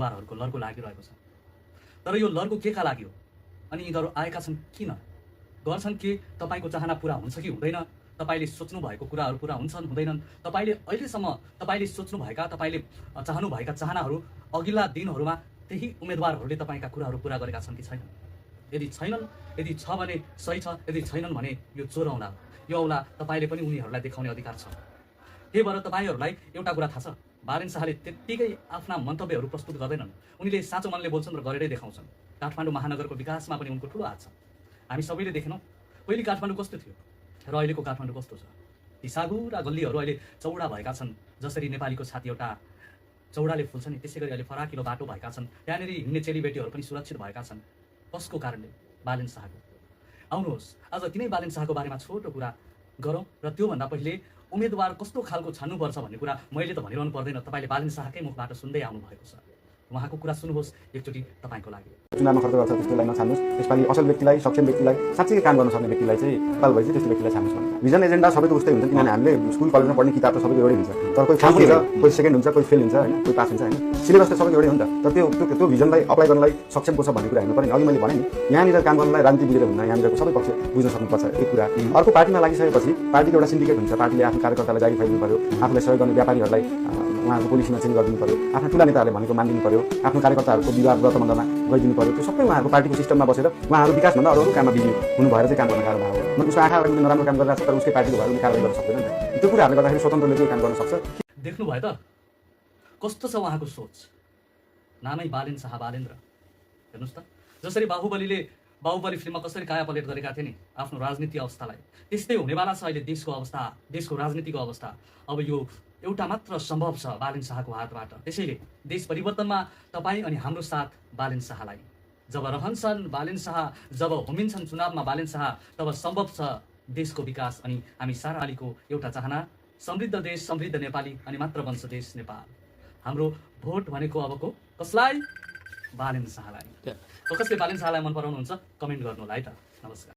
उहाँहरूको लर्को लागिरहेको छ। तर यो लर्को केका लागि हो अनि यिनीहरू आएका छन् किन, गर्छन् के, तपाईँको चाहना पुरा हुन्छ कि हुँदैन, तपाईँले सोच्नु भएको कुराहरू पुरा हुन्छन् हुँदैनन्, तपाईँले अहिलेसम्म तपाईँले सोच्नुभएका तपाईँले चाहनुभएका चाहनाहरू अघिल्ला दिनहरूमा त्यही उम्मेदवारहरूले तपाईँका कुराहरू पुरा गरेका छन् कि छैनन्। यदि छैनन्, यदि छ भने सही छ, यदि छैनन् भने यो चोर औँला हो। यो औँला तपाईँले पनि उनीहरूलाई देखाउने अधिकार छ। त्यही भएर तपाईँहरूलाई एउटा कुरा थाहा छ, बालेन शाहले त्यत्तिकै आफ्ना मन्तव्यहरू प्रस्तुत गर्दैनन्, उनीले साँचो मनले बोल्छन् र गरेरै देखाउँछन्। काठमाडौँ महानगरको विकासमा पनि उनको ठुलो हात छ। हामी सबैले देखेनौँ पहिले काठमाडौँ कस्तो थियो र अहिलेको काठमाडौँ कस्तो छ। ती सागुरा गल्लीहरू अहिले चौडा भएका छन्, जसरी नेपालीको छाती एउटा चौडाले फुल्छ नि त्यसै गरी अहिले फराकिलो बाटो भएका छन्। त्यहाँनिर हिँड्ने चेलीबेटीहरू पनि सुरक्षित भएका छन्। कसको कारणले? बालेन शाहको। आउनुहोस् आज तिनै बालेन शाहको बारेमा छोटो कुरा गरौँ र त्योभन्दा पहिले उम्मेदवार कस्तो खालको छान्नुपर्छ भन्ने कुरा मैले त भनिरहनु पर्दैन, तपाईँले बालेन शाहकै मुखबाट सुन्दै आउनु भएको छ। उहाँको कुरा सुन्नुहोस् एकचोटि तपाईँको लागि। चुनावमा खर्च गर्छ त्यसलाई नछान्नुहोस्। यसपालि असल व्यक्तिलाई, सक्षम व्यक्तिलाई, साँच्चै काम गर्न सक्ने व्यक्तिलाई चाहिँ पाल भएपछि त्यस्तो व्यक्तिलाई छान्नुहोस् भन्नु। भिजन एजेन्डा सबैको उस्तै हुन्छ, किनभने हामीले स्कुल कलेजमा पढ्ने किताब त सबैको एउटै हुन्छ, तर कोही फर्स्ट हुन्छ, कोही सेकेन्ड हुन्छ, कोही फेल हुन्छ होइन, कोही पास हुन्छ होइन। सिलेबस त सबैको एउटै हो नि त। तर त्यो भिजनलाई अप्लाई गर्नलाई सक्षम को छ भन्ने कुरा हेर्नु पर्ने। अघि मैले भने नि यहाँनिर काम गर्नलाई राजनीति बुझेर हुन्न, यहाँनिरको सबै पक्ष बुझ्न सक्नुपर्छ एक कुरा। अर्को पार्टीमा लागिसकेपछि पार्टीको एउटा सिन्डिकेट हुन्छ, पार्टीले आफ्नो कार्यकर्तालाई जारी फाइदिनु पर्यो, आफूलाई सहयोग गर्ने व्यापारीहरूलाई उहाँहरूको पोलिसीमा चेन्ज गरिदिनु पर्यो, आफ्नो ठुला नेताहरूले भनेको मानिदिनु पर्यो, आफ्नो कार्यकर्ताहरूको विवाद व्रतबन्धनमा गइदिनु पर्यो। त्यो सबै उहाँहरूको पार्टीको सिस्टममा बसेर उहाँहरू विकासभन्दा अरू काममा बिजी हुनु भएर चाहिँ काम गर्न गाह्रो भयो। म उसको आँखा अगाडि नराम्रो काम गरिरहेको छ तर उसकै पार्टीको भएर उनी कारवाही गर्न सक्दैन नि त। त्यो कुराहरूले गर्दाखेरि स्वतन्त्रले त्यो काम गर्न सक्छ। देख्नुभयो त कस्तो छ उहाँको सोच। नामै बालेन शाह बालेन्द्र। हेर्नुहोस् त जसरी बाहुबली फिल्ममा कसरी कायापलट गरेका थिए नि आफ्नो राजनीति अवस्थालाई, त्यस्तै हुनेवाला छ अहिले देशको अवस्था, देशको राजनीतिको अवस्था। अब यो एउटा मात्र सम्भव छ बालेन शाहको हातबाट। त्यसैले देश परिवर्तनमा तपाईँ अनि हाम्रो साथ बालेन शाहलाई। जब रहन्छन् बालेन शाह, जब हुमिन्छन् चुनावमा बालेन शाह, तब सम्भव छ देशको विकास। अनि हामी सारा अलीको एउटा चाहना, समृद्ध देश, समृद्ध नेपाली अनि मात्र वंश देश नेपाल। हाम्रो भोट भनेको अबको कसलाई? बालेन शाहलाई। कसले बालेन शाहलाई मन पराउनुहुन्छ कमेन्ट गर्नु होला है त। नमस्कार।